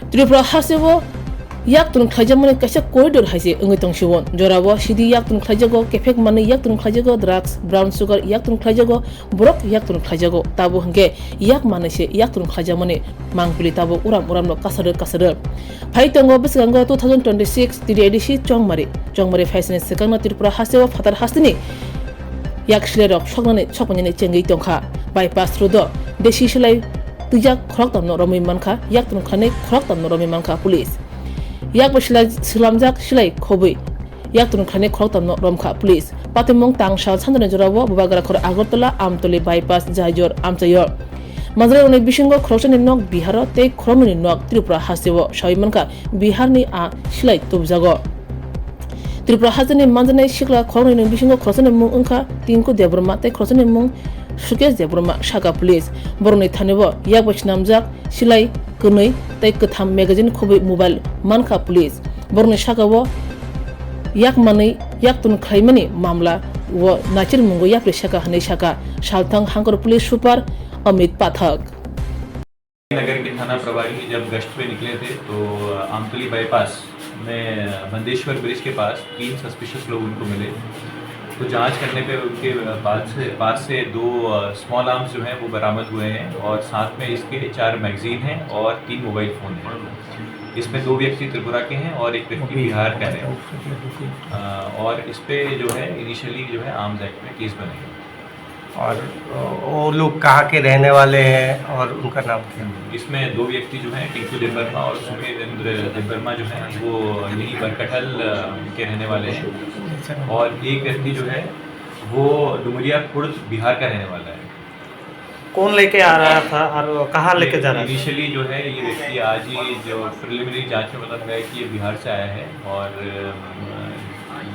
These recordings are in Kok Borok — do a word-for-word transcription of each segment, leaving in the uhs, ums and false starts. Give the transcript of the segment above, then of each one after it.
Tripura hasteo yaktung khlaijakmani kaisa corridor hai se wngwi tong sio. Jorao sidi yaktung khlaijago, kephek manwi yaktung khlaijago, drugs, brown sugar yaktung khlaijago, borok yaktung khlaijago. Tabo hwnkhe yak manwi se yaktung khlaijakmani mangpili tabo uram uramno kasaro kasaro. Phai tongo bwskango two thousand twenty-six T D I D C Chongmari. Chongmari phaisani swkangno Tripura hasteo phatar hasteni yak silairok soknani sokpainani chengwi tongkha. Bypass road-o desi silai twijak khoroktamno romwi mankha, yaktung khlainai khoroktamno romwi mankha police. Yak bai silai swlamjak silai khobwi yaktung khlainai khoroktamno romkha police. Patimung tangsal sandani jorao Bubagrakhor Agartala Amtoli bypass jaijor amchaio. Manjrairokni bisingo khoroksani nok Biharo tei khoroknwini nok Tripura hasteo sawi mankha Biharni a silai tubjago. Tripura hasteni manjaknai sikla khoroknwini bisingo khoroksani mung wngkha Tinku Debbarma tei khoroksani mung Sukesh Debbarma, sakha police. Borokni thani-o yak bai swnamjak silai kwnwi tei kwtham magazine khobwi mobile mankha police. Borokni saka-o yak manwi yaktung khlaimani mamla o naichirmungo yapri saka hwnwi sakha Salthang Hangkor police super Amit Pathak. नगर के थाना प्रभारी जब गश्त पे निकले थे तो आमतली बाईपास में बंदेश्वर ब्रिज के पास तीन सस्पिशियस लोग उनको मिले। तो जांच करने पे उनके पास से पास से दो स्मॉल आर्म्स जो हैं वो बरामद हुए हैं और साथ में इसके चार मैगजीन हैं और तीन मोबाइल फ़ोन हैं। इसमें दो व्यक्ति त्रिपुरा के हैं और एक व्यक्ति बिहार का है। अ, और इस पे जो है इनिशियली जो है आर्म्स एक्ट में केस बनेगा। और, अ, वो लोग कहाँ के रहने वाले हैं और उनका नाम क्या है? इसमें दो व्यक्ति जो हैं, टिंकू देबबर्मा और सुमेंद्र देबबर्मा जो हैं, वो यहीं बरकटहल, अ, के रहने वाले हैं। अच्छा। और एक व्यक्ति जो है, वो डुमरिया खुर्द, बिहार का रहने वाला है। कौन लेके आ रहा था और कहाँ लेके जा रहा था? इनिशियली जो है, ये व्यक्ति आज ही जो प्रिलिमिनरी जांच में पता लगा है कि ये बिहार से आया है और, अ,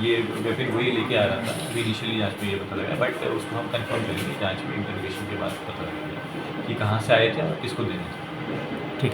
ये वेपन वही लेके आ रहा था। अभी इनिशियली जांच में ये पता लगा है, बट उसको हम कंफर्म करेंगे, जांच में इंटरोगेशन के बाद पता लगेगा कि कहाँ से आए थे और किसको देने थे। ठीक।